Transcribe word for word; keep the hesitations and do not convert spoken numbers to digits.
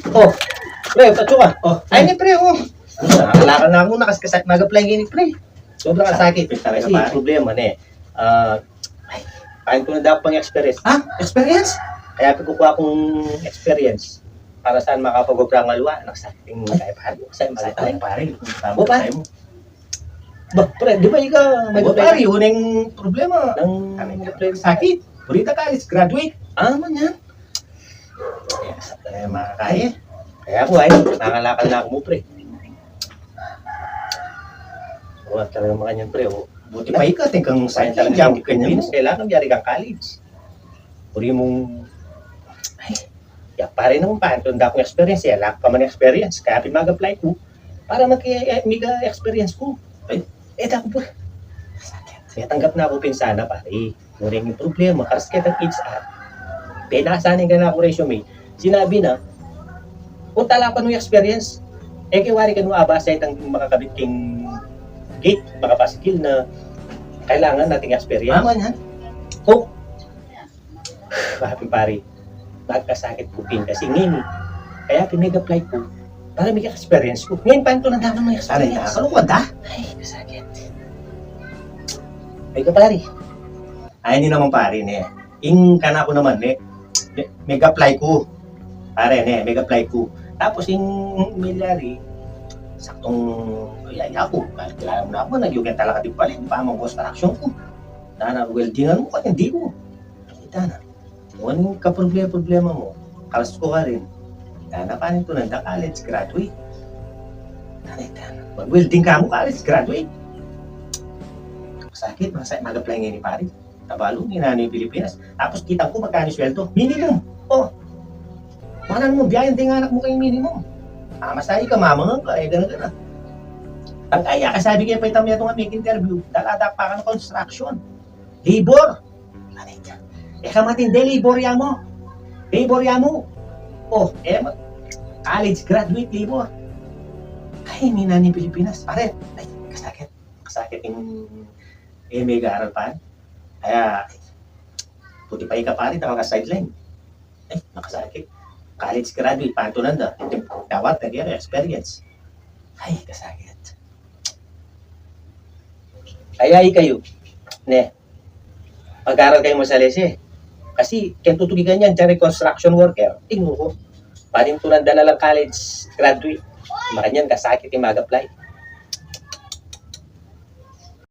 Oh, pre, patsu ka. Oh, ay, ni pre, oh. Kalakal na ku, nakasakit mag-apply ngeni, pre. Sobrang sakit. Kasi problema ne. Ah, paintunan da ku pang experience. Ah, experience? Kaya pin kukua kung experience para sa makapag-obra ng aliwa, nakasakit ing kaya pari. Sa mag-apply, pare. O, pare. Ba, pre, di ba ika mag-apply? Pare, uneng problema. Nang problema sakit. Purita college graduate. Ah, man yan. Eh, makakaya. Kaya ku, ay, nangalakal na ku mu, pre. Wala talaga makanyan, pre, oh. Buti pa ika, tingkang sa atin, kailangan yari kang college. Puri mung, ay, ya, pare, nung pa, ito, ang dakong experience, eh, lack pa man experience, kaya pin mag-apply ku para maki-, eh, miga experience ku. Ay, eh, dako, pre. May tanggap na ku pin sana, pare. Ngunit ing problema, karas ketang H R, penasa ne kanaku resume. Sinabi na, kung tala pa nung experience, e ke wari kanu abasa itang makakabit king gate, makapasikil na kailangan nating experience. Tama yan. O, bakit, pare? Magkasakit ku pin kasi ngeni. Kaya pin mag-apply ku para mag-experience ku. Ngeni, paano to nang dapat mag-experience? Ano, kalukuhan da? Ay, kasakit. Ay, ka, pare. Ay, ini naman, pare, ne. Ing kanaku naman, ne, ne, mag-apply ku. Pare, ne, mag-apply ku. Tapos, ing milyari, saktong, ya, ya ku, kilala mu na ku, nagyugan talaga di pala, di pa mang construction ku. Dana, weldingan mu, kaya di ku. Kita na. Nung kaproblema-problema mu, kalas ku karin. Dana, panintunan da, college graduate. Dana, dana. Mag-welding ka mu, college graduate. Sakit, masakit mag-apply ngeni, pare. Tabalu, ngeni ning Pilipinas. Tapos kitang ku magkanu sweldo? Minimum. O. Makananu mu biayan ding anak mu keng minimum? Mamasahe ka, mamangan ka, e gana-gana. Tangkay, akasabi ke pa itang metung a mag-interview, dala da pa kang construction. Labor. Anita. E ka matindi, labor ya mu. Labor ya mu. O, e, ma-, college graduate, labor. Ay, ngeni ning Pilipinas. Pare, ay, kasakit. Kasakit ing, e, mag-aral pa. Kaya, buti pa ika, pare, dana ka sideline. Ay, makasakit. College graduate, panintunan da. Dapat na experience. Ay, kasakit. Kaya ikayu, ne, mag-aral kayu masalese. Kasi, keng tutukikan yan, dyan, construction worker, tingnan ku. Panintunan da na lang college graduate. Makanyan, kasakit ing mag-apply.